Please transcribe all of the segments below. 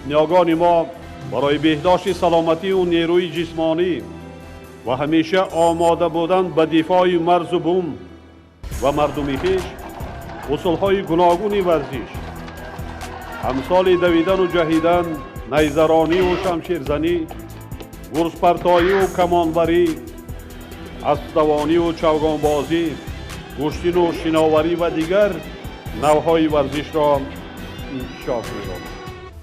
Ниёгони мо барои беҳдошти саломатию нерӯи ҷисмонӣ ва ҳамеша омода будан ба дифои марзу бум ва мардуми хеш усулҳои гуногуни варзиш, амсоли давидану ҷаҳидан, найзарониву шамшерзанӣ, гурзпартоиву камонбарӣ, аспдавониву чавгонбозӣ, гӯштину шиноварӣ ва дигар навъҳои варзишро инкишоф медоданд.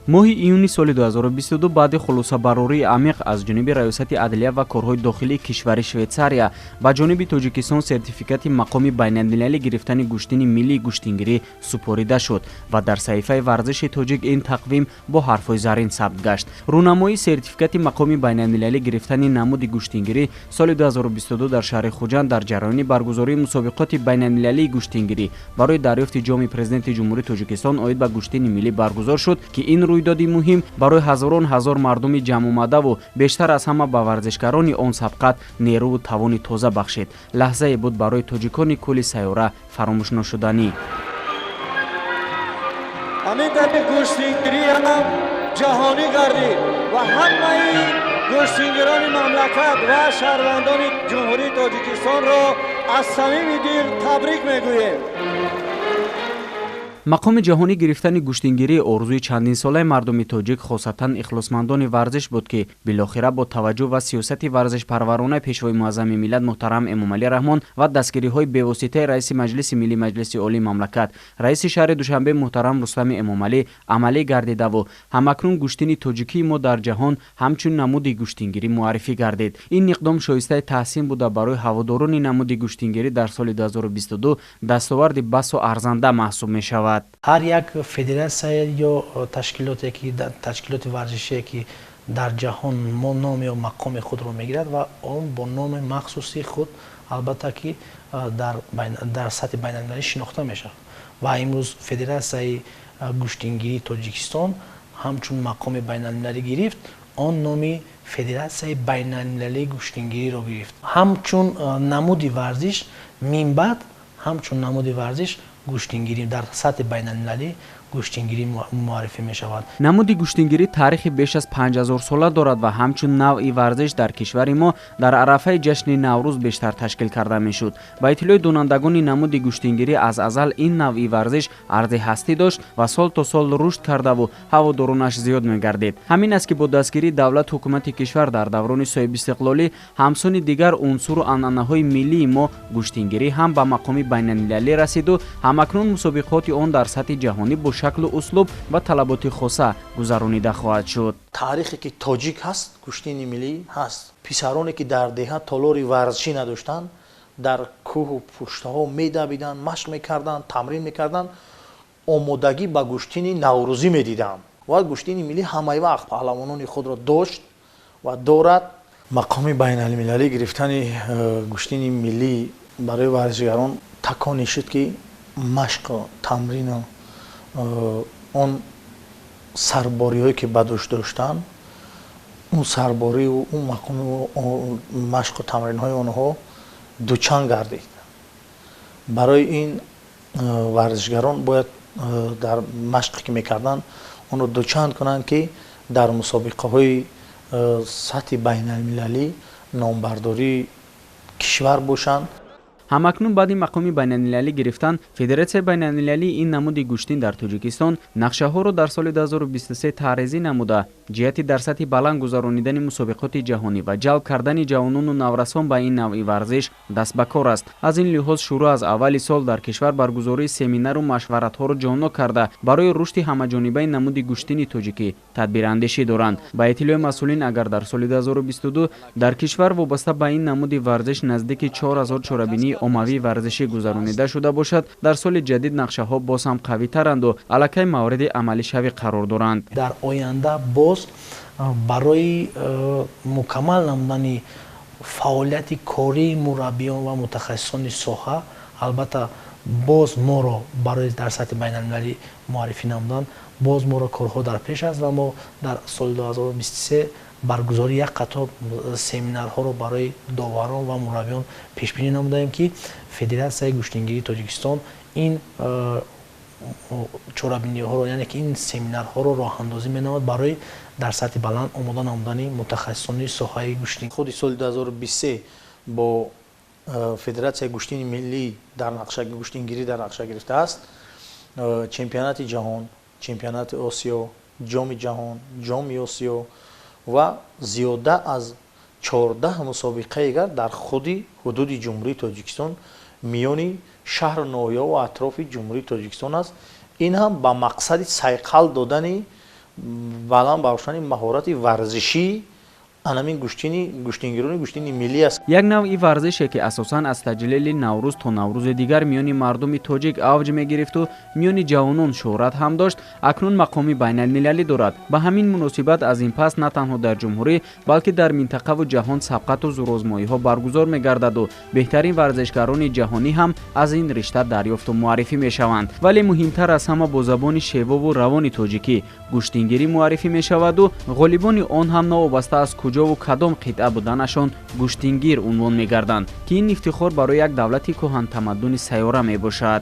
Моҳи июни соли 2022 баъди хулосабарории амиқ аз ҷониби Раёсати адлия ва корҳои дохилии кишвари Швейтсария ба ҷониби Тоҷикистон сертификати мақоми байналмилалӣ гирифтани гӯштини миллии гӯштингирӣ супорида шуд ва дар саҳифаи варзиши тоҷик ин тақвим бо ҳарфҳои зарин сабт гашт. Рӯнамоии сертификати мақоми байналмилалӣ гирифтани намуди гӯштингирӣ соли 2022 дар шаҳри Хуҷанд дар ҷараёни баргузории мусобиқоти байналмилалии гӯштингирӣ барои дарёфти ҷоми Президенти Ҷумҳурии Тоҷикистон оид ба гӯштини миллӣ баргузор шуд, ки ин рӯйдоди муҳим барои ҳазорон ҳазор мардуми ҷамъомадаву бештар аз ҳама ба варзишгарони он сабқат нерӯву тавони тоза бахшид. Лаҳзае буд барои тоҷикони кулли сайёра фаромӯшношуданӣ. Ҳамин тариқ гӯштингирӣ ҳам ҷаҳонӣ гардид ва ҳамаи гӯштингирони мамлакат ва шаҳрвандони Ҷумҳурии Тоҷикистонро аз самими дил табрик мегӯем. Мақоми ҷаҳонӣ гирифтани гӯштингирӣ орзуи чандинсолаи мардуми тоҷик, хосатан ихлосмандони варзиш буд, ки билохира бо таваҷҷӯҳ ва сиёсати варзишпарваронаи Пешвои муаззами миллат муҳтарам Эмомалӣ Раҳмон ва дастгириҳои бевоситаи раиси Маҷлиси Миллии Маҷлиси Олии мамлакат, раиси шаҳри Душанбе муҳтарам Рустами Эмомалӣ амалӣ гардидаву ҳамакнун гӯштини тоҷикии мо дар ҷаҳон ҳамчун намуди гӯштингирӣ муаррифӣ гардид. Ин иқдом шоистаи таҳсин буда, барои ҳаводорони намуди гӯштингирӣ дар соли 2022 дастоварди басу арзанда маҳсуб мешавад. Ҳар як федератсия ё ташкилоте ки ташкилоти варзишие ки дар ҷаҳон ном ё мақоми худро мегирад ва он бо номи махсуси худ, албатта, ки дар сатҳи байналмилалӣ шинохта мешавад. Ва имрӯз Федератсияи гӯштингирии Тоҷикистон ҳамчун мақоми байналмилалӣ гирифт, он номи Федератсияи байналмилалии гӯштингириро гирифт. Ҳамчун намуди варзиш, минбаъд ҳамчун намуди варзиш гӯштингирӣ дар сатҳи байналмилалӣ гӯштингирӣ муаррифӣ мешавад. Намуди гӯштингирӣ таърихи беш аз 5000 сола дорад ва ҳамчун навъи варзиш дар кишвари мо дар арафаи ҷашни Наврӯз бештар ташкил карда мешуд. Ба иттилои донандагони намуди гӯштингирӣ, аз азал ин навъи варзиш арзи ҳастӣ дошт ва сол то сол рушд кардаву ҳаводоронаш зиёд мегардид. Ҳамин аст, ки бо дастгирии давлат, ҳукумати кишвар дар даврони соҳибистиқлолӣ ҳамсони дигар унсуру анъанаҳои миллии мо гӯштингирӣ ҳам ба мақоми байналмилалӣ расиду ҳамакнун мусобиқоти он дар сатҳи ҷаҳонӣ бо шаклу услуб ва талаботи хоса гузаронида хоҳад шуд. Таърихе ки тоҷик ҳаст, гӯштини миллӣ ҳаст. Писароне ки дар деҳа толори варзишӣ надоштанд, дар кӯҳу пуштаҳо медавиданд, машқ мекарданд, тамрин мекарданд, омодагӣ ба гӯштини наврӯзӣ медиданд. Ва гӯштини миллӣ ҳамаи вақт паҳлавонони худро дошт ва дорад. Мақоми байналмилалӣ гирифтани гӯштини миллӣ барои варзишгарон таконе шуд, ки машқу тамрину он сарбориҳое ки ба дӯш доштанд, он сарборию он мақому машқу тамринҳои онҳо дучанд гардид. Барои ин варзишгарон бояд дар машқе ки мекарданд, онро дучанд кунанд, ки дар мусобиқаҳои сатҳи байналмилалӣ номбардории кишвар бошанд. Ҳамакнун баъди мақоми байналмилалӣ гирифтан федератсияи байналмилалии ин намуди гӯштин дар Тоҷикистон нақшаҳоро дар соли 2023 таҳрезӣ намуда, ҷиҳати дар сатҳи баланд гузаронидани мусобиқоти ҷаҳонӣ ва ҷалб кардани ҷавонону наврасон ба ин навъи варзиш даст ба кор аст. Аз ин лиҳоз шурӯъ аз аввали сол дар кишвар баргузории семинару машваратҳоро ҷоннок карда, барои рушди ҳамаҷонибаи намуди гӯштини тоҷикӣ тадбирандешӣ доранд. Ба иттилои масъулин, агар дар соли 2022 дар кишвар вобаста ба ин намуди варзиш наздики 4000 чорабинии оммавии варзишӣ гузаронида шуда бошад, дар соли ҷадид нақшаҳо боз ҳам қавитаранду аллакай мавриди амалишавӣ қарор доранд. Дар оянда боз барои мукаммал намудани фаъолияти кории мураббиён ва мутахассисони соҳа, албатта, боз моро барои дар сатҳи байналмилалӣ муаррифӣ намудан боз моро корҳо дар пеш аст. Ва мо дар соли 2023 баргузории як қатор семинарҳоро барои доварон ва мураббиён пешбинӣ намудаем, ки Федератсияи гӯштингирии Тоҷикистон ин Чорабиниҳоро, яъне ки ин семинарҳоро роҳандозӣ менамояд барои дар сатҳи баланд омода намудани мутахассисони соҳаи гӯштин. Худи соли 2023 бо Федератсияи гӯштини миллӣ дар нақша, гӯштингирӣ дар нақша гирифтааст чемпионати ҷаҳон, чемпионати Осиё, Ҷоми ҷаҳон, Ҷоми Осиё ва зиёда аз 14 мусобиқаи дигар дар худи ҳудуди Ҷумҳурии Тоҷикистон, миёни шаҳру ноҳияҳо ва атрофи Ҷумҳурии Тоҷикистон аст. Ин ҳам ба мақсади сайқал додани, баланд бардоштани маҳорати варзишии анамин гӯштини гӯштингирони гӯштини миллӣ аст. Як навъи варзише, ки асосан аз таҷлили Наврӯз то Наврӯзи дигар миёни мардуми тоҷик авҷ мегирифту миёни ҷавонон шӯҳрат ҳам дошт, акнун мақоми байналмилалӣ дорад. Ба ҳамин муносибат аз ин пас на танҳо дар ҷумҳурӣ, балки дар минтақаву ҷаҳон сабқату зӯрозмоиҳо баргузор мегардаду беҳтарин варзишгарони ҷаҳонӣ ҳам аз ин ришта дарёфту муаррифӣ мешаванд. Вале муҳимтар аз ҳама, бо забони шевову равони тоҷикӣ гӯштингирӣ муаррифӣ мешаваду ғолибони он ҳам новобаста аз куҷову кадом қитъа буданашон гӯштингир унвон мегарданд, ки ин ифтихор барои як давлати кӯҳантамаддуни сайёра мебошад.